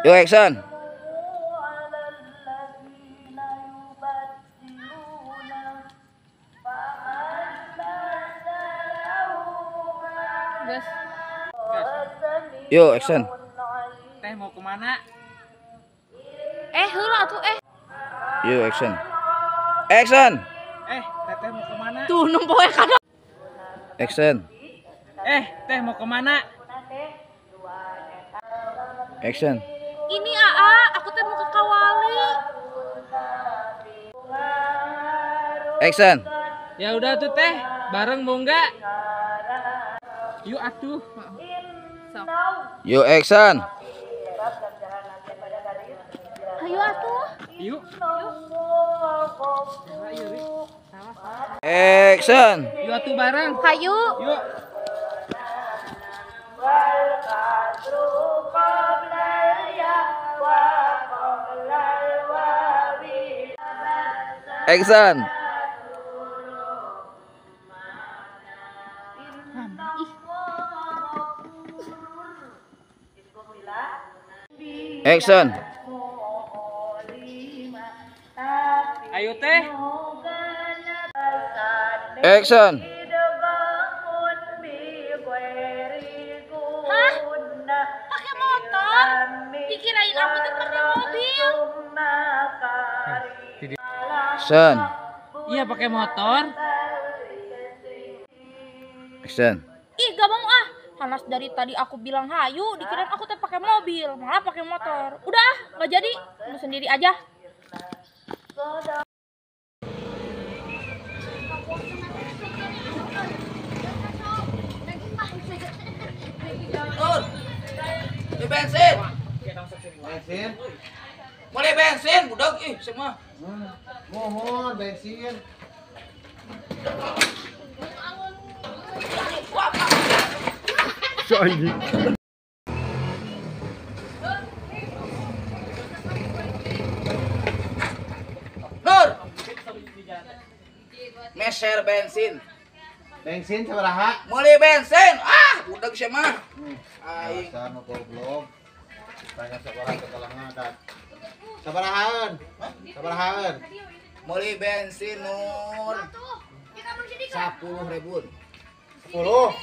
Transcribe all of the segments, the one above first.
Yuk action. Gas. Yuk action. Teh mau kemana? Heula atuh eh. Yuk action. Action. Teteh mau kemana? Tuh nempoe kana. Action. Teh mau kemana? Action. Ini AA, aku teh mau ke Kawali. Action. Ya udah tuh teh, bareng mau enggak? Yuk atuh. Sok. Yuk action. Hayu atuh. Yuk. Action. Yuk atuh bareng. Hayu. Yuk. Action. Action. Ayo teh. Action. Hah? Pakai motor? Dikirain aku tuh pakai mobil. Action. Iya pakai motor. Action. Ih, gak mau ah. Hanas dari tadi aku bilang hayu, dikirain aku tuh pakai mobil, malah pakai motor. Udah, ah, gak jadi. Lu sendiri aja. Tur. Beli bensin. Bensin. Boleh bensin, budak ih semua. Mohon bensin. Nur. Meser bensin. Bensin sabaraha? Meuli bensin. Ah, budak sia mah. Aing. Dasar nu goblok. Tanya sabaraha teh kalah ngadat. Sabarahaan? Sabarahaan? Meuli bensin Nur. 10 ribuan. 10.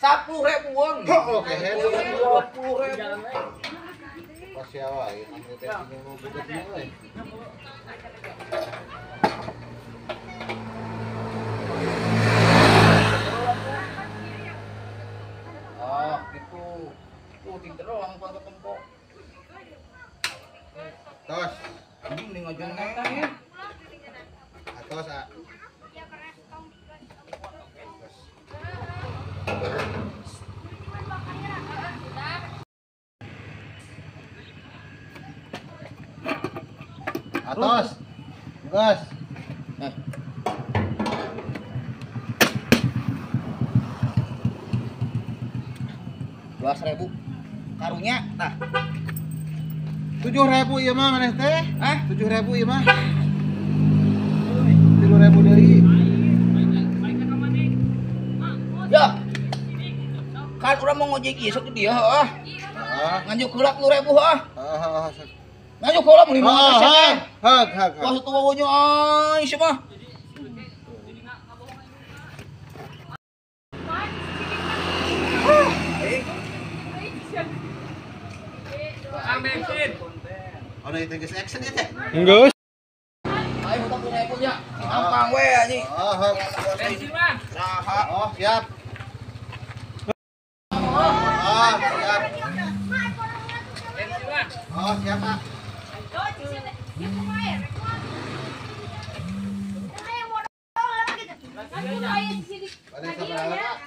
10 ribuan. Oke, 20 ribu. Pas ya wae, meuli bensin nu budak ieu euy. Ah, gitu. Tuh tinggal doang pan ketempok. Tos. Anjing nih ngajeng. Atos, ah. Atos. Gas. Eh. Rp 12.000. Karunya tah. 7.000 ieu mah maneh teh? Hah? 7.000 ieu mah. 3.000 deui. Ya. Kan urang mau ngojek ieu sok di dieu heuh. Heeh. Nganjuk heula 10.000 heuh. Heeh, heeh. Nganjuk heula mun 500 teh. Hag, hag, Wah, hag. tuh wawunya aing sia mah. Kang bensin. Oh, itu geus action ieu teh. Enggak. Aing hutang 10.000 nya. Ampang we anjing. Oh, hag. Bensin mah. Saha? Oh, siap. Oh, siap. Bensin mah. Oh, siap, Pak. Ada sabaraha, Pak?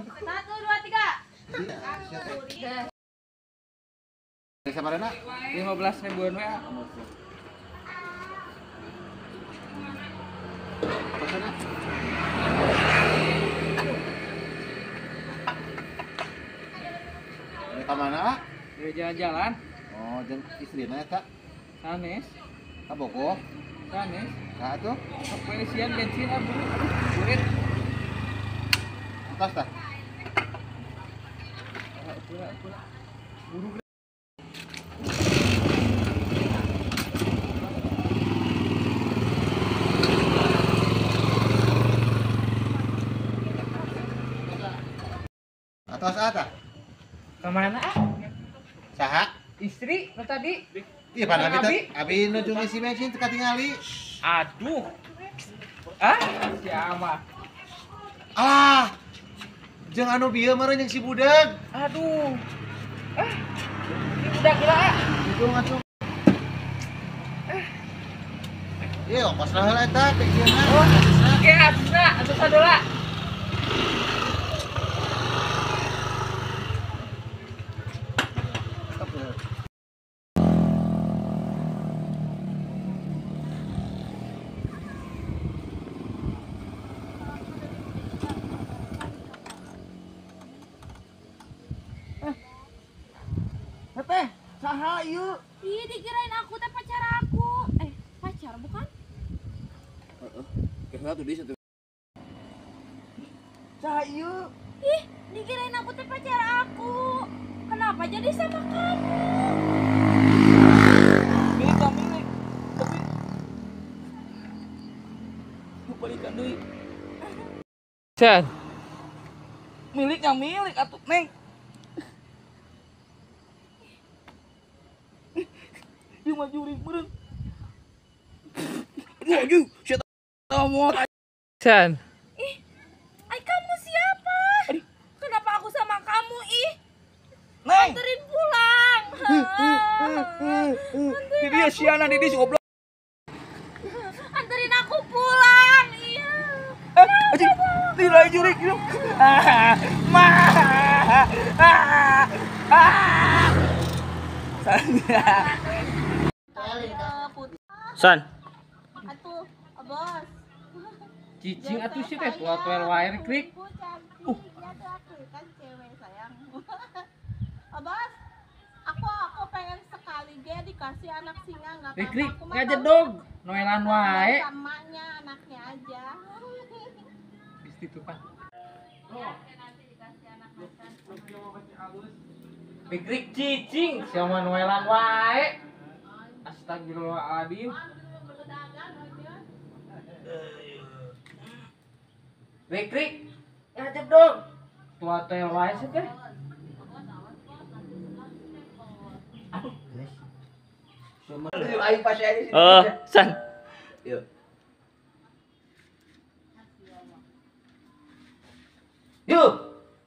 1, 2, 3. Siap. Sabaraha? 15 ribuan we. Apa sana? Ini ka mana? Dari jalan-jalan. Oh, jeung istrina eta Sanes, ka Bogor. sanes. Saha tuh? Kepolisian bensin ah buru. Burit. Atas tah. Buru. Atos ata. Kemana ah? Saha? Istri nu tadi. Iya, pan abi teh abi nuju ngisi bensin teu katingali. Aduh. Ah, siapa? Alah. Jeung anu bieu meureun jeung si budak. Aduh. Ah. Si budak gila ah. Hitung atuh. Iya, ongkos lah heula eta bensinna. Oh, oke, atusna, atus sadola. Teh, saha ieu? Ih, dikirain aku teh pacar aku. Pacar bukan? Heeh. Kira tuh di situ. Saha ieu? Ih, dikirain aku teh pacar aku. Kenapa jadi sama kamu? Milik milik. Tapi balikan deui. Chan. Miliknya milik atuh, Neng. Dia maju meureun. Aduh, anjing, sia moal. Chan. Ih, ai kamu siapa? Aduh. Kenapa aku sama kamu, ih? Neng. Anterin pulang. Di dia siana di dia goblok. Anterin aku pulang. Iya. Anjing, tidak jurik gitu. Ah, ma. Ah. Ah. San. Atuh, bos. Cicing atuh sih teh tua tuel wae krik. Aku kan cewek sayang. Bos, aku pengen sekali ge dikasih anak singa enggak apa-apa. Krik, ngajedog, noelan wae. Samanya anaknya aja. Di situ Pak. Krik cicing sama noelan wae. Astagfirullahaladzim. Rikrik, ngajak dong. Tua teh wae sih teh. Aduh. Oh, San. Yuk. Yuk,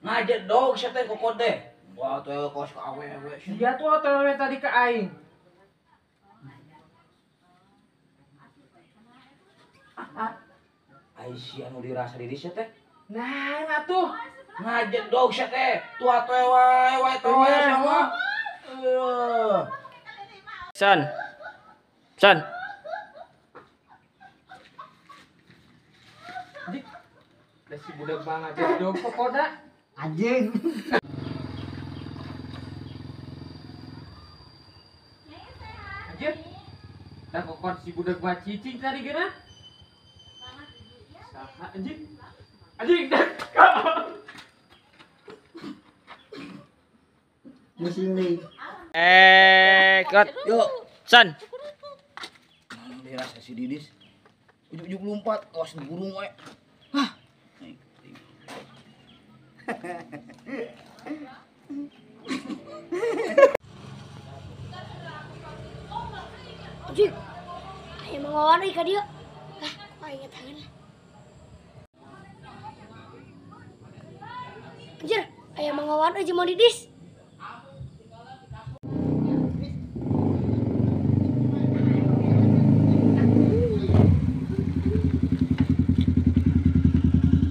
ngajak dong sia teh kokot teh. Wah, teh kos ka awewe. Dia tuh awewe tadi ke aing. Aisyah nu dirasa diri sia teh. Nah, atuh ngajedog sia teh. Tua teh wae wae teh wae sama. San. San. Dik. Da si budak mah ngajedog pokona. Anjing. Anjir. Da kokon si budak mah cicing tadi geuna. Anjing. Anjing. Musim nih. Cut. Yuk, San. Dirasa si Didis. Ujuk-ujuk lompat, kawas burung we. Hah. Anjing. Ayo mengawan ka dieu. Lah, kok aing tangan. Anjir, aya mangawan aja mau didis.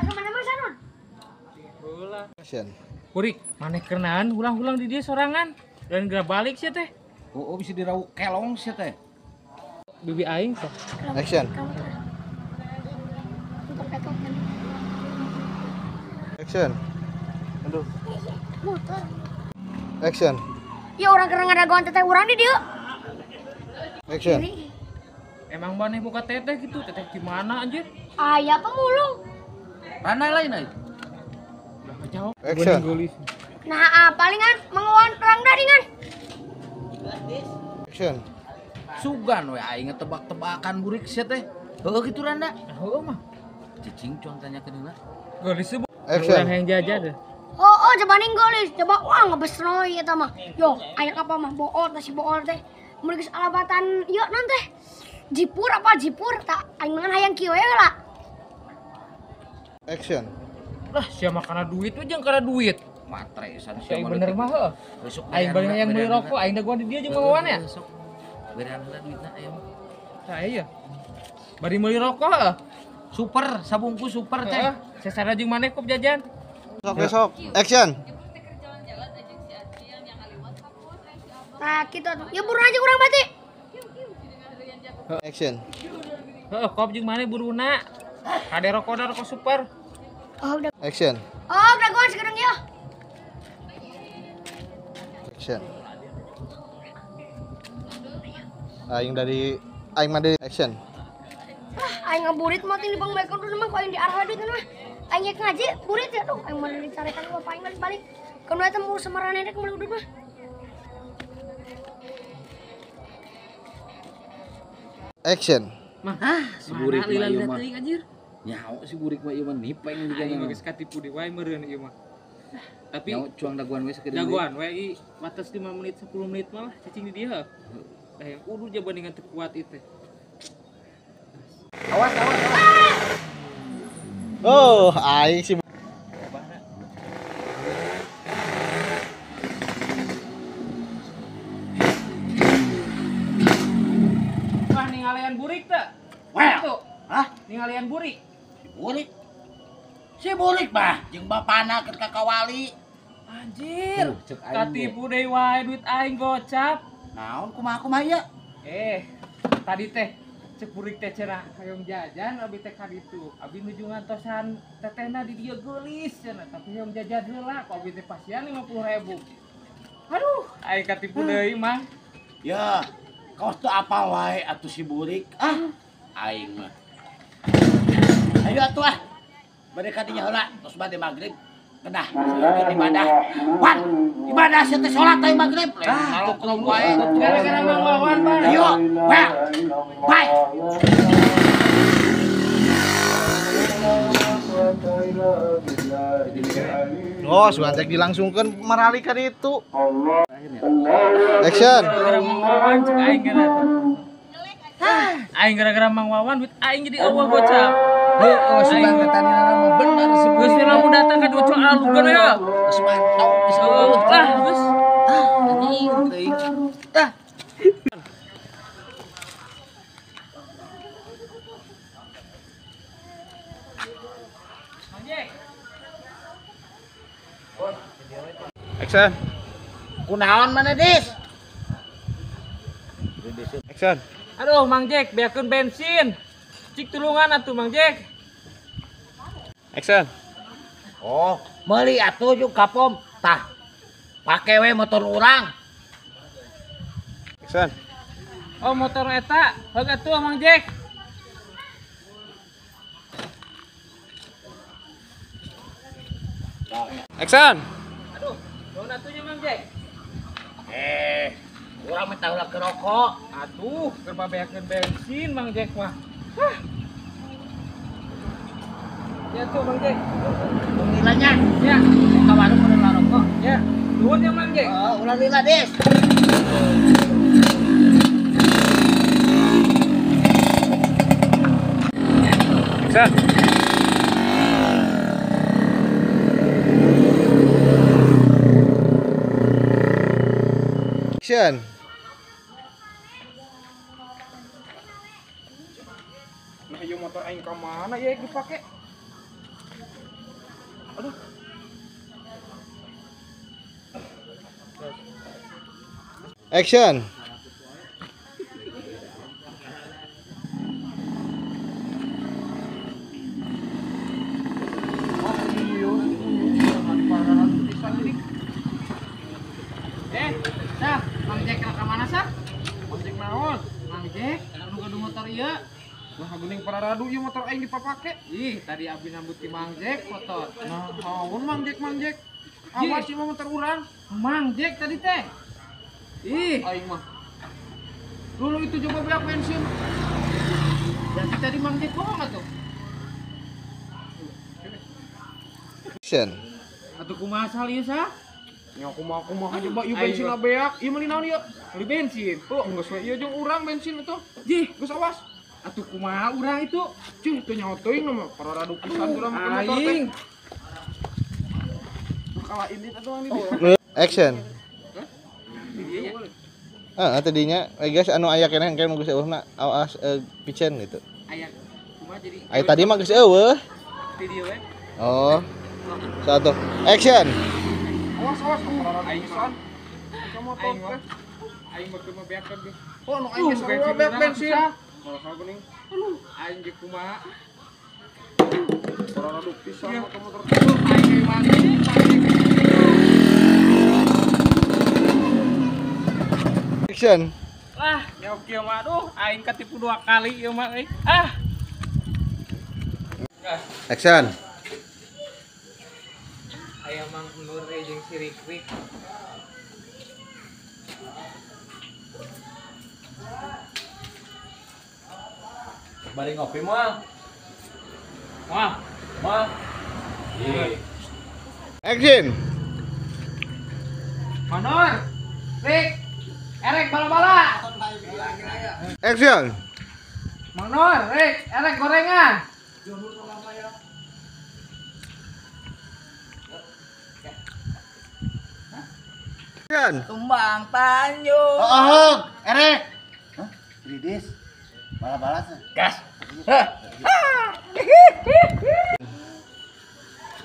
Kemana Mang Sanun? Kurik, maneh kenaan ulang-ulang di dia sorangan. Dan gak balik sih teh. Oh, bisa dirau kelong sih teh. Bibi aing sih. Action. Action. Aduh. Motor. Action. Ya orang keren ngadagoan teteh urang di dieu. Action. Emang maneh buka teteh gitu, teteh gimana anjir? Aya pemulung. Rana lain ai. Jauh. Action. Nah, palingan Action. Sugan we aing tebak-tebakan burik sia teh. Heueuh kitu randa. Heueuh mah. Cicing cuang tanyakeun heula. Geulis sih. Action. Urang hayang jajan deh. Oh, coba ning geulis, coba wah ngebesroy eta mah. Yo, aya apa mah bool teh si bool teh. Mun geus alabatan ieu naon teh? Jipur apa jipur tak aing mangan hayang kieu we lah. Action. Lah sia mah kana duit we jeung kana duit. Matre san sia Aing bener mah heuh. Aing bari hayang meuli rokok, aing dagoan di dieu jeung Mang Wawan ya. Sok. Berean heula duitna aya mah. Tah iya. Bari meuli rokok heuh. Super, sabungkus super teh. Sesana jeung maneh kop jajan. Sok besok. Action. Nah, kitu atuh. Ya buru aja urang berarti. Action. Heuh, kop jeung maneh buruna. Kade rokok rokok super. Oh, udah. Action. Oh, dagoan sekarang ya. Action. Aing dari aing mah dari action. Ah, aing ngaburit mah teh di bang bae kudu mah ku aing diarah duit mah. Aing yek ngaji burit ya duh aing mah dicarekan ku bapak aing balik. Keun eta mau semaraneh rek meuli udud mah. Action. Mah, Si burik mah ieu mah. Anjir. Nyaho si burik mah ieu mah nipeng juga Aing geus katipu deui wae meureun ieu mah. Tapi nyaho cuang daguan we sakedeung. Daguan we i wates 5 menit 10 menit malah cicing di dieu. Dah yang kudu jabandingan teu kuat ieu teh. Awas, awas, awas. Oh, aing si Wah, ningalian burik teh. Well. Hah? Ningalian burik. Si burik. Si burik mah jeung bapana keur ka kawali. Anjir. Katipu deui wae duit aing gocap. Naon kumaha kumaha ieu? Tadi teh cek burik teh cenah hayang jajan abi teh ka ditu. Abi nuju ngantosan tetehna di dieu geulis cenah, tapi hayang jajan heula ku abi teh pasian 50.000. Aduh, aing katipu deui mah. Ya, kaos teu apal wae atuh si burik. Ah, aing mah. Ayo atuh ah. Bade ka dinya heula, tos bade magrib. Kedah, seueur ibadah. Wan, ibadah sia teh salat aya magrib. Ah, ngalokrom wae. Gara-gara Mang Wawan, Bang. Ayo, well. Bye. Oh, sugan cek dilangsungkeun marali ka ditu. Action. Gara-gara Mang Wawan cek aing gara. Aing gara-gara Mang Wawan duit aing jadi eueuh gocap. Heueuh, sugan teh tadi mah bener si Geus lamun datang ka dieu alukeun ya. Geus mantap, geus eueuh. Lah, geus. Ah, anjing teuing. Ah. Action. Kunaon mana, Dis? Action. Aduh, Mang Jack, beakeun bensin. Cik tulungan atuh Mang Jack. Action. Oh, meuli atuh jeung kapom. Tah. Pake we motor urang. Action. Oh, motor eta, heug atuh Mang Jack. Action. Aduh, naon atuh nya Mang Jack? Urang mah tahu lah ke rokok. Aduh, keur babeakeun bensin Mang Jack mah. Hah. Ya tuh Mang Jack. Nilainya. Ya, ka warung meuli rokok. Ya, nuhun ya Mang Jack. Oh, ulah lila, Dis. Action. Action. Nah, ieu motor aing ka mana ya dipake? Aduh. Action. Sah, Mang Jack ka mana sah? Mang Jack naon? Mang Jack, anu gaduh motor ieu. Wah, geuning pararadu ieu motor aing dipapake. Ih, tadi abi nambut ti Mang Jack motor. Nah, naon Mang Jack, Mang Jack? Awas ieu mah motor urang. Mang Jack tadi teh. Ih, aing mah. Dulu itu coba beak bensin. Berarti tadi Mang Jack bohong atuh. Action. Atuh kumaha sal ieu sah? Ya kumaha coba ieu bensin beak. Ieu meuli naon ieu? Meuli bensin. Oh, geus we ieu jeung urang bensin atuh. Jih, geus awas. Atuh kumaha urang itu? Cih, teu nyaho teuing mah pararadu pisan urang make motor teh. Kalah ini atuh mang di. Action. Ah, tadinya guys anu aya keneh engke mun geus eueuhna awas piceun gitu. Aya kumaha jadi? Aya tadi mah geus eueuh. Di dieu we. Oh. Satu. Action. Awas awas aing pisan. Make motor teh. Aing mah kumaha beak geus. Oh, nu aing geus sarua beak bensin. Malah geuning. Aduh, aing ge kumaha? Pararadu pisan make motor. Aing ge mandi. Action. Wah, nyok ieu mah aduh, aing katipu 2 kali ieu mah euy. Ah. Action. Aya Mang Nur jeung si Rikrik. Bari ngopi moal. Moal. Moal. Iya. Action. Manur. Rik. Erek bala-bala. Action. Mang Nur, Rik, erek gorengan. Action. Tumbang Tanjung. Oh, erek. Hah? Didis. Bala-bala. Gas.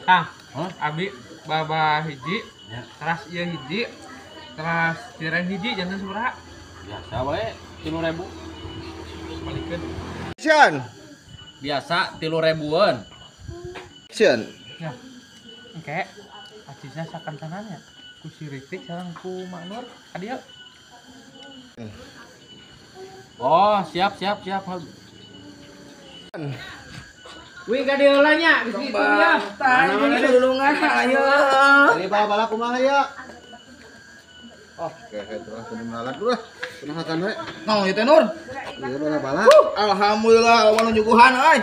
Kang, abi baba hiji, teras ieu hiji. Teras cireng hiji jantan sabaraha? Biasa wae 3.000. Balikeun. Action. Biasa 3.000-an. Action. Ya. Engke acisna sakantanan ya. Ku si Rikrik sareng ku Mak Nur ka dieu. Oh, siap siap siap. Wih ka dieu heula nya, geus kitu ya. Tanjung dulungan ayo. Dari bala-bala kumaha ya? Oh, kayak terus kudu melalat dulu lah. Kunahakan we. Naon ieu teh Nur? Ieu bala-bala. Alhamdulillah awan nyuguhan euy.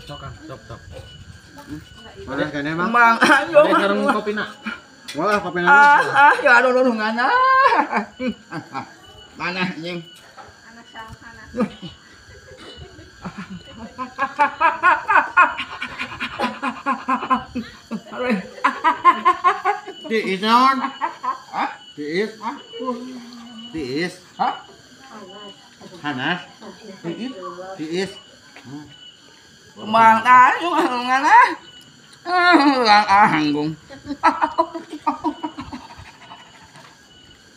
Sok Kang, sok sok. Mana keneh Mang? Mang ayo. Sareng kopina. Moal kopina. Ah, ya aduh dulungan ah. Mana anjing? Tiis naon? Hah? Tiis? Hah? Tiis? Hah? Hanas? Tiis? Tiis? Kembang tanjung ah. Ah, anggung.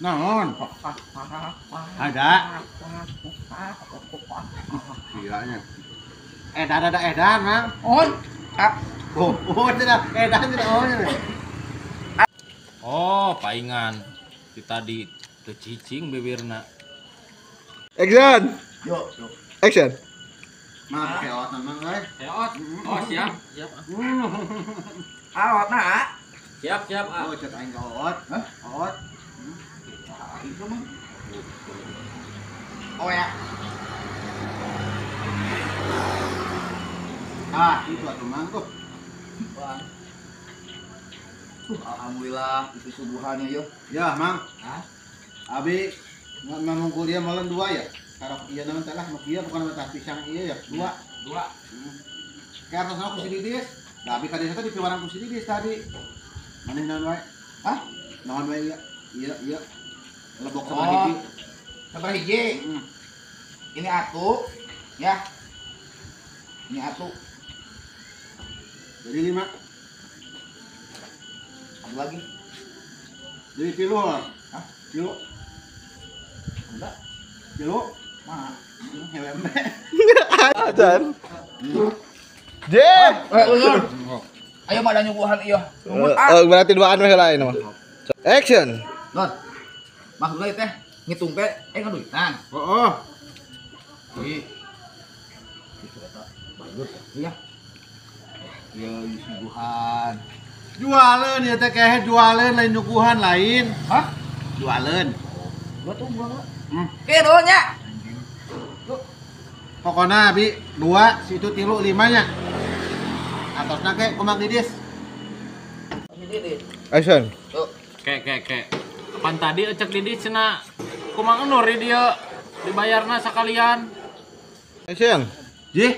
Naon? Ada. Gilanya. Edan ada edan, Mang. On. Ah. Oh, tidak edan tidak on. Oh, paingan. Di tadi teu cicing bibirna. Action. Yo, Action. Mang keot mang euy. Keot. Oh, siap. Siap. Aot na. Siap, siap. Oh, cek aing ka oot. Hah? Oot. Itu mah. Oh ya. Ah, itu atuh mang tuh. Bang. Alhamdulillah itu suguhannya yo. Ya, Mang. Hah? Abi ngomong kuliah malam 2 ya. Karok ieu naon teh lah, nu kieu bukan teh pisang ieu ya, 2. 2. Kayak atasna ku si Didis. Nah, abi ka desa teh dipiwarang ku si Didis tadi. Maneh naon wae? Hah? Naon wae ieu? Ieu ieu. Lebok sabaraha hiji. Sabaraha hiji. Ini atu ya. Ini atu. Jadi 5. Satu lagi. Jadi kilo lah. Hah? Kilo. Enggak. Kilo. Mana? Helm. Acan. J. Ayo mah ada nyuguhan ieu. Berarti duaan we heula ini mah. Action. Non. Maksudnya teh ngitung teh ngaduitan. Heeh. Ih. Itu eta bagus ya. Ieu nyuguhan. Jualeun ieu teh kehe jualeun lain nyuguhan lain. Hah? Jualeun. Gua tuh gua. Kieu nya. Pokona abi 2 situ 3 5 nya. Atosna ke ku Mang Didis. Action. Ke. Kapan tadi cek Didis cenah ku Mang Nur di dieu dibayarna sakalian. Action. Jih.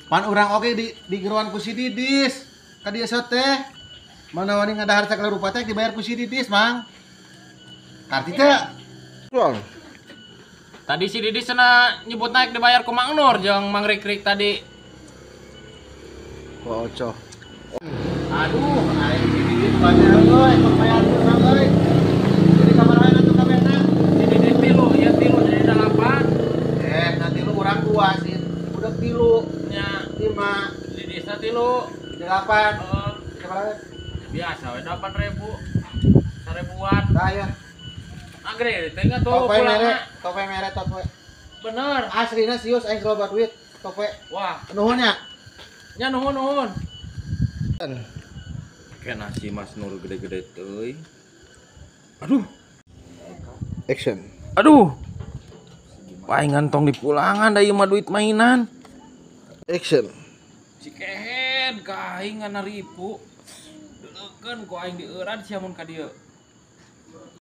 Pan urang oge di geroan ku si Didis. Ka dieu teh. Mana wani ngadahar sakala rupa teh dibayar ku si Didis, Mang. Karti teh. Tadi si Didis cenah nyebut naik dibayar ku Mang Nur jeung Mang Rikrik tadi. Bocoh. Aduh, aing si Didis banyak euy, sok bayar urang euy. Jadi kamar atuh kabehna. Si Didis 3, ieu 3 jadi 8. Nanti lu urang 2 sih. Udah 3 nya 5. Didisna 3 8. Heeh. Biasa we 8.000. 1000-an. Tah ya. Agre teh enggak tuh pulangna. Tope mere tope. Bener. Aslina sius aing loba duit tope. Wah, nuhun nya. Nya nuhun. Kayak nasi Mas Nur gede-gede teuy. Aduh. Action. Aduh. Palingan tong dipulangan da ieu mah duit mainan. Action. Si kehed ka aing ngan ripu. Deukeun ku aing dieurat sia mun ka dieu.